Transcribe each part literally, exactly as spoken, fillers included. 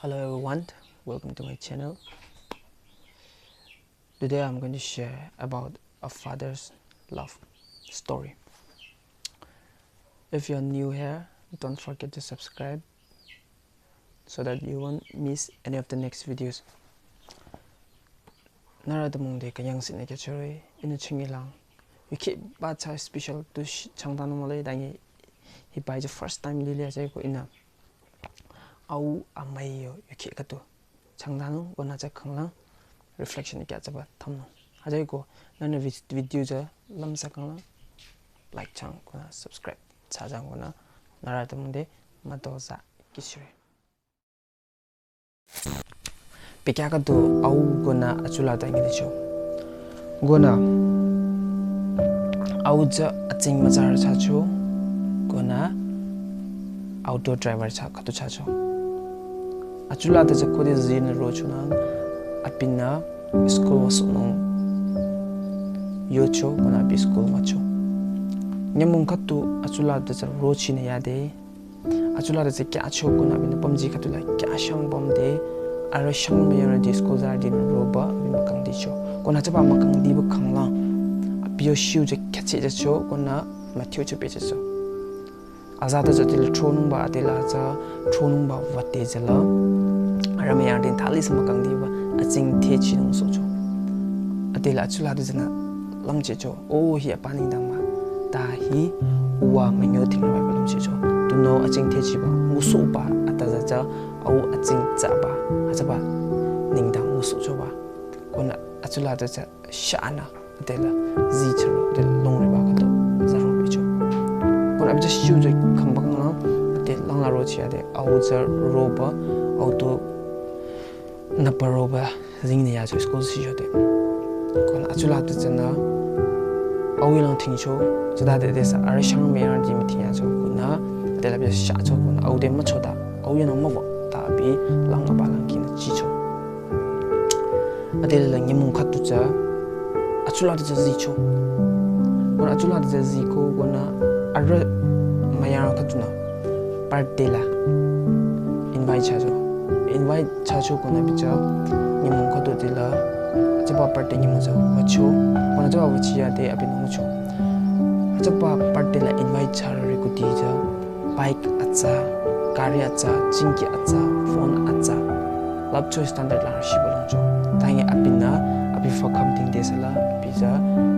Hello everyone, welcome to my channel. Today I'm going to share about a father's love story. If you're new here, don't forget to subscribe so that you won't miss any of the next videos. Nührü atümungde künyangsi nü khyüchore, ihnü chingilang. Yukheh ba tsü special tu sh-, changtanung mühle, dangi hiba tsü first time lile atsü ko ihnü. Au amüi yo yukheh khüdu changtanung, konü tsü khanglang reflection kya tsüba thsamnung. Atsü ko nührünü vid-, video tsü lümsa khanglang like chang konü subscribe thsachang konü nührü atümungde mütozah khyüchore. Bekhyah khüdu au konü achula ta ngi licho. Konü au tsü atsing mütsarü thsacho, konü auto driver thsa khüdu thsacho. Achula ta tsü khode zinü rochonang abinü school wüsohnung yocho, konü abi school wücho. Nyümong khüdu achula ta tsü rochinü yade. Achula ta tsü kyacho konü abinü pümji khüdu la kya shang pümde, arüh shang müyarüti school zarütinü roba abi mükangdicho. Konü tsüba mükangdiba khanglang abi yo shiu tsü khyücheh thsacho, konü müthyo tsü pehchehcho. Aza ta tsü tila thronungba, tila tsü thronungba wüde tsüla arüh müyarüti thalis mükangdiba atsing thechinung sohcho. Atila achula ta tsünü lümchehcho. O hi apa nengdang mah, ta hi uwa münyo thingrüba lümchehcho. Tunüo atsing thechiba ngusohba ata tsü tsü au atsing tsüba, atsüba nengdang ngusohchoba. Konü achula ta tsü shanü atila zi chüro, atila longriba khüdu tsü robicho. Konü abi tsü shiu tsü khamba khanglang, atila langla rochi yade au tsü roba, auto nüpa roba zingnü yacho school sichode. Konü achula ta tsünü au ilang thingcho, tsütade tesa arüh shang müyarüti meeting yacho konü, atila abi shacho konü au te müchota, au yanü müwü ta abi langla ba lang kinü chicho. Atila nyümong khüdu tsü achula ta tsü zicho. Konü achula ta tsü ziko konü arüh müyarü khüdunü birthday la invite thsacho. Invite thsacho konü abi tsü nyümong khüdu tila atsüba birthday nyümong tsü wücho. Konü atsüba wüchi yade abinü ngucho. Atsüba birthday la invite thsarüre kuti tsü bike atsa, gari atsa, jingki atsa, phone atsa, lapcho standard la shiba longcho. Tangi abinü abi fü kham tingde sala abi tsü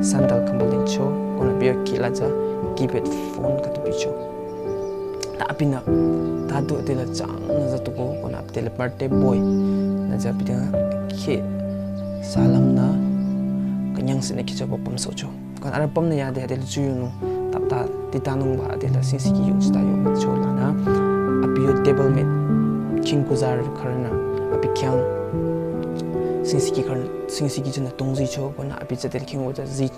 sandal khamba lingcho, konü abi yo kihla tsü keypad phone khüdu bicho. Ta abinü ta du tila changnü tsü tuko, konü abi tila birthday boy nü tsü abi tila khi salam nü künyangsi nü khyüchoba pümsohcho. Konü arüh pümnü yade, atila tsuyungnung tapta titanungba atila singsiki yungchita yo mücho lanü abi yo table mate khingkuzarü khürünü abi khyang singsiki khürü, singsiki tsünü tongzicho, konü abi tsü atila khingkuza zi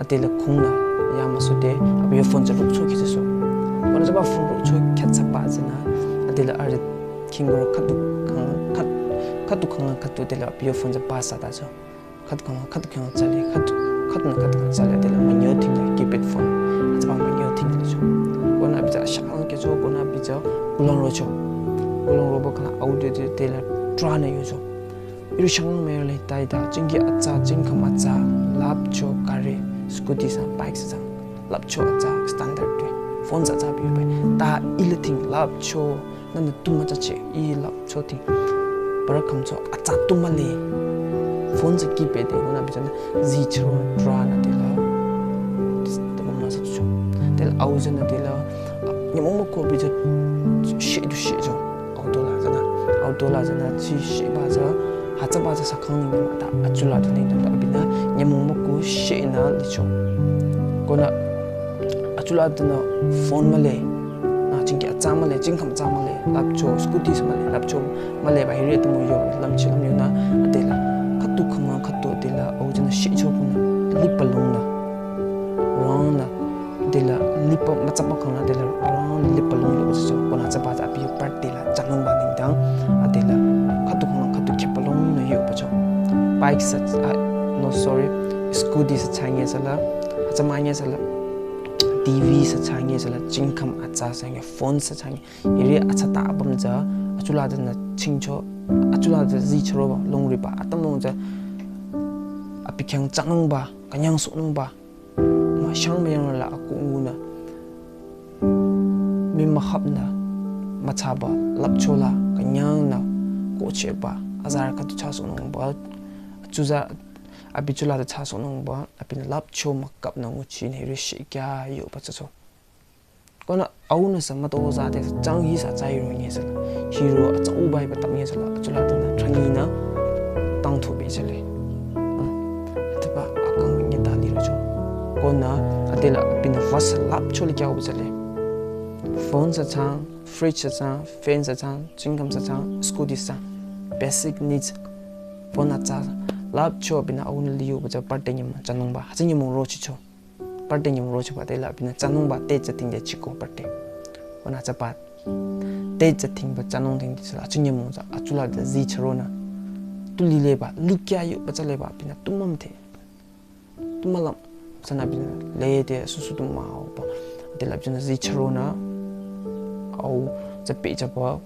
atila khungnü yamüsohde abi yo phone tsü rukcho khyüchoso. Konü tsüba phone rukcho khyüchaba tsünü atila arüh khingkurü khüdu khang khüd-, khüdu khanglang khüdu tila abi yo phone tsü basa tacho. Khüdu khanglang khüdu khanglang thsale, khüdu, khüdunü khüdu khanglang thsale, atila münyo thingla keypad phone, atsüba münyo thingla cho. Konü abi tsü shang khyücho, konü abi tsü kulang rocho. Kulang roba khanglang au te te tila tranü yocho. Ihrü shang müyarü le taita, jingki atsa, jingkham atsa, lapcho gari, scooty sa, bike sa, lapcho atsa, standard te, phone sa atsa abi yo bai. Ta ila thing lapcho, nühnü tu mütsache, i lapcho thing. Parü kham cho atsa tu mühle. Phone tsü keypad te, konü abi tsünü zi chüro tranü tila. Tila au tsünü tila nyümong müko abi tsü she du shecho. Auto la tsünü, auto la tsünü chi sheba tsü, hütsüba tsü sakhang nengdang ta achula ta nengdang ta abinü nyümong müko shenü licho. Konü achula tanü phone mühle, nü jingki atsa mühle, jingkham atsa mühle, lapcho, scooty sa mühle, lapcho mühleba hiri atümung yo, lümchi lümyunü, atila khüdu khanglang khüdu atila au tsünü shicho konü, liba longnü, round nü, atila liba mütsaba khanglang atila round liba long yocho, konü atsüba tsü abi yo birthday la chanungba nengdang, atila khüdu khanglang khüdu khyüba longnü yobacho. Bike sa, ah, no, sorry, scooty sa thsange sala, atsa manye sala, T V sa thsange sala, jingkham atsa thsange, phone sa thsange, hiri atsa ta apüm tsü Achula de na chingcho, achula de zi charo ba, longri ba, atam long za, abi khyang chanung ba, kanyang sonung ba, ma shang me yang la aku ngu na, mi mahap na, ma cha ba, lap cho la, kanyang na, ko che ba, azar ka tu cha sonung ba, achuza, abi chula de cha sonung ba, abi na lap cho ma kap na ngu chi ne ri shi kya yo ba cha cho. Kona au na sa mato za te sa chang hi sa chai ro nge sa la. Hi ro a cha u bai ba tam nge sa la. Achula ta na changi na tang tho be cha le. Ate ba akang nge ta li ro cho. Kona ate la abi na vas lap cho le kya u ba cha le. Phone sa chang, fridge sa chang, fan sa chang, chingam sa chang, scooty sa. Basic needs. Phone a cha lap cho abi na au na li u ba cha birthday nyam chanung ba. Ha cha nyam ro chi cho. Birthday nyam ro cho ba te la abi na chanung ba te cha ting de chi ko birthday. Kona cha ba te cha ting ba chanung ting de sa la chu nyam za achula de zi charo na. Tu li le ba, li kya yo ba cha le ba abi na tu mam the. Tu ma lam. Sa na abi na le de su su tu ma au ba. Te la abi na zi charo na. Au cha pe cha ba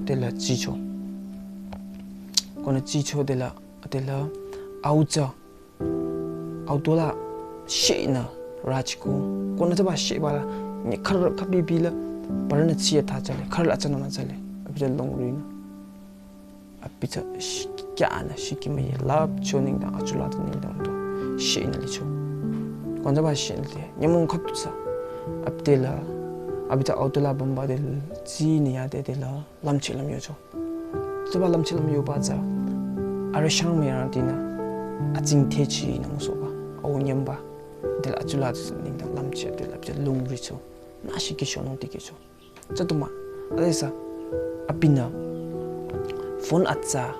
te la chi cho. Kona chi cho te la, te la au cha. Au to la she na ra chi ko. Kona cha ba she ba la, ni khar ka bi bi la, ba na chi ta cha le, khar la cha na ma cha le. Abi cha longri na. Abi cha shi kya na shi ki ma ye lap cho ning da, achula ta ning da to. She na li cho. Kona cha ba she na le. Nyam mong khat tu sa. Abi te la, abi cha au to la bam ba de zi ni ya de de la, lam chi lam yo cho. Tsuba lam chi lam yo ba za. Are shang me ya ti na. A jing te chi na mo so ba. Au nyam ba. De la achula tu ning da lam chi de la cha longri cho. Na shi ki sho nung ti ki cho. Cha tu ma. Are sa. Abi na. Phone a cha.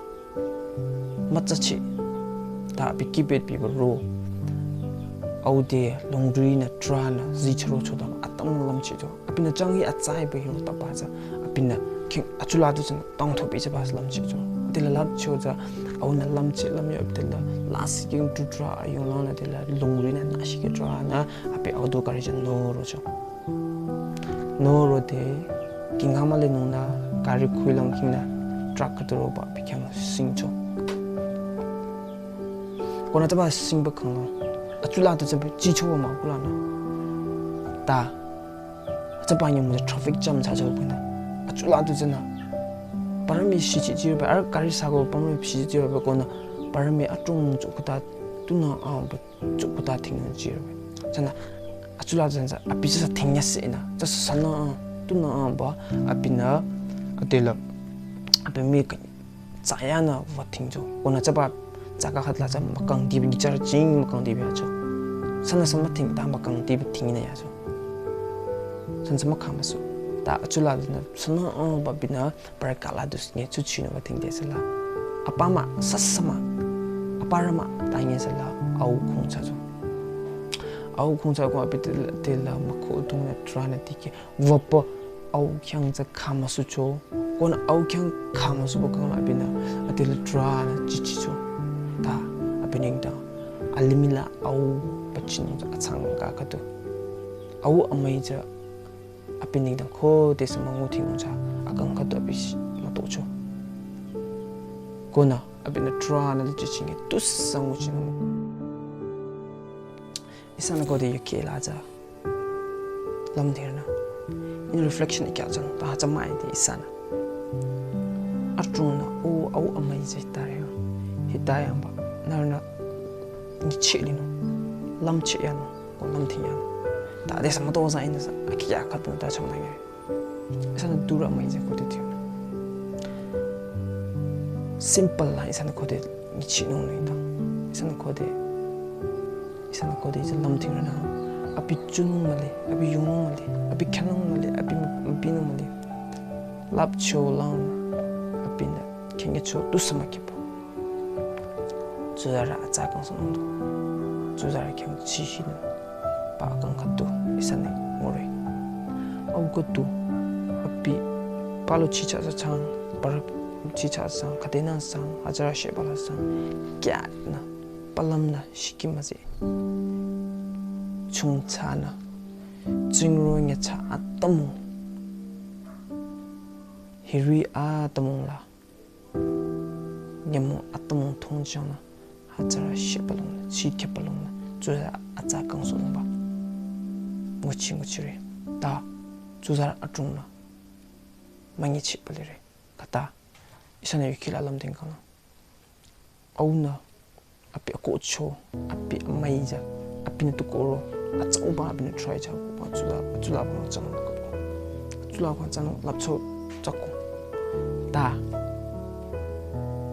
Ma cha chi. Ta abi ki bet bi ba ro. Au de longri na tra na zi charo cho da atam lam chi cho. Abi na chang hi a cha ba yo ta ba za. Abi na king achula tu cha tang tho bi cha ba lam chi cho. De la lap cho za. Au na lam chi lam yo de la. La si king tu tra a yo la na de la longri na na shi ki tra na. Abi au do kari cha no ro cho. No ro de, king ha ma le nung na, gari khui lang king na, truck ka tu ro ba, bi khyang sing cho. Kona cha ba sing ba khang na, achula tu cha ba chi cho ba ma kula na. Ta, cha ba nyam traffic jam cha cho ba na. Achula tu cha na, parami shi chi chi ba, ar gari sa ko parami shi chi chi ba kona, parami atung cho kuta, tu na a ba, Chukputa thing na jir. Chana, achula zan za, abi sa thing ya se na. Cha sa na, tu na ba, abi na, ate la, abi mi ka, cha ya na, wa thing jo. Kona cha ba, cha ka khat la cha, makang di bi char jing, makang di bi cho. Sana sama thing, ta makang di bi thing na ya cho. Sana sama kama so. Ta achula zan, sana, ba bi na, Para kala dus nge chu chino ba thing de sala. Apa ma, sasa ma. Apa ra ma, ta nge sala, au khung cha cho. Au khung cha ko abi te la, te la ma ko tung na tra na ti ke. Wa pa, au khyang cha kama su cho. Kona au khyang kama su ba kang la abi na, ate la tra na chi chi cho. Ta, abi ning ta. Alimila au pa chin cha achang ka ka tu. Au amai cha Abi nengdang khode sü müngu thingcha akang khüdu abi shi mütocho. Kona abi nü trünü lichi chinge tusü nguchinung. Ihsanü khode yukheh la tsü lümdhingronü. In reflection ikya tsünü ta tsü müide ihsanü. Adrongnü o au amüi tsü hitare yo. Hitayangba nührünü nyicheh linung. Lümcheh yanung. Ko lümdhing yanung. Ta adesü mütozah ihnüsü akhi ya khüdunü ta chümdhingre. Ihsanü dura müi tsü khode thiyonü. Simple la ihsanü khode nyichehnung nengdang. Ihsanü khode, ihsanü khode tsü lümdhingronü. Abi chunung mühle, abi yungnung mühle, abi khyünung mühle, abi mü-, mübinung mühle. Lüpcho lang abinü khyüngcho tusü mükhipü. Tsuzarü atsa kang sünung du. Tsuzarü khyang chihinü. Ba kang khüdu ihsanü ngure. Au khüdu abi palu chicha sa chang, palu chicha sa chang, khüdenü sa chang, hajara sheba la sa chang. Kyanü, palümnü shikimüze. Chungchanü. Tsingro nyacha atümung. Hiri atümung la nyümong atümung thongchang la, hütsüra shepalong la, chi khepalong la, tsuzarü atsa kangsohnungba nguchi nguchire. Ta tsuzarü adrong la münyichehba lire. Khüta ihsanü yukheh la lümdhingkhang la, aunü abi akohcho, abi amüi ja, abinü tu koro, atsauba abinü try thsako, atsula, atsula ko thsanung ko, atsula ko thsanung lüpcho thsako. Ta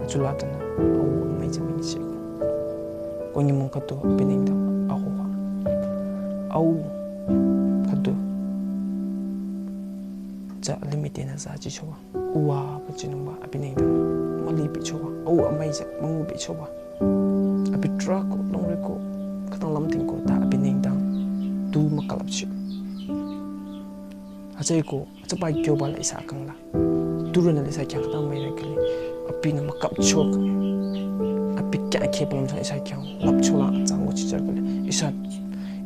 atsula tanü au amüi ja münyichehko. Ko nyümong khüdu abi nengdang akohba, au khüdu tsü limih tenü züchichoba, uwa pachinungba abi nengdang mülibichoba, au amüi ja müngubichoba. Abi trah ko, longri ko, khütang lümdhing ko, ta abi nengdang tu mükalüpcho. Hütsüeko, hütsüba kyoba la ihsa akang la, turünü la ihsa khyang khütang müire khüle, abinü mükapcho, abi khyang kheh palam thsa ihsa khyang lüpcho la atsa nguchichar khüle, ihsa,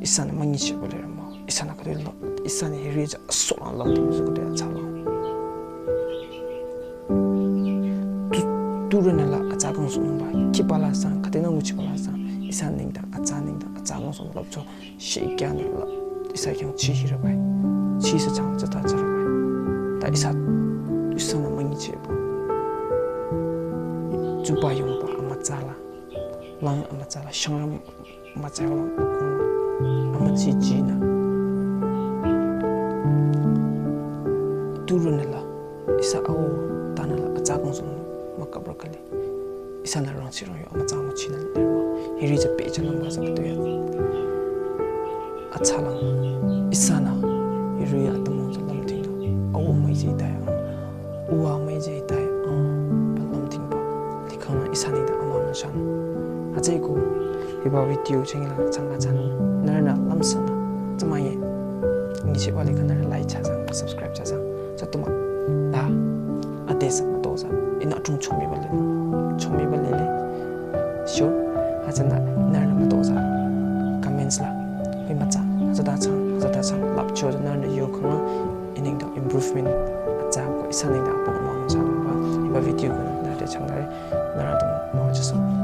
ihsanü münyichehba lire mah. Ihsanü khüdu la, ihsanü hiri ja asohlang lümdhingso khüdu atsa la, tu, turünü la atsa kangsohnungba khehba la sang, khüdenü nguchiba la sang, ihsa nengdang atsa, nengdang atsa kangsohnung lüpcho shikyanü la ihsa khyang chi hirabai, chi sa chang tsüta tsürabai. Ta ihsa, ihsanü münyichehba, tsuba yongba amütsa la, lang amütsa la, shangram amütsa la, amütsi jinü, turünü la ihsa au tanü la atsa kangsohnung mükapra khüle, ihsanü rangchirang yo amütsa nguchinü lirba, hiri ja pehjünungba sa khüdu ya atsa lang, ihsanü hiri atümung ja lümdhingdang, au amüi ja hitaya, uwa amüi ja hitaya, ah, ba lümdhingba likhang la ihsa nengdang amüwanung thsanung. Hütsüeko hiba video channel la changa thsanung, nührünü lümsanü tsü müye, nyichehba likhang nührü like thsatsang, subscribe thsatsang, tsü tu mah. Ta ade sa mütozah, ihnü adrong chomiba lile, chomiba lile, sure, hütsünü nührünü mütozah, comments la, hui mütsa, hütsüta thsang, hütsüta thsang lüpcho ja nührünü yokhang la, i nengdang improvement atsa ko, ihsa nengdang apüm amüwanung thsanungba hiba video ko nührü te changdare, nührü adrong müwajüsoh.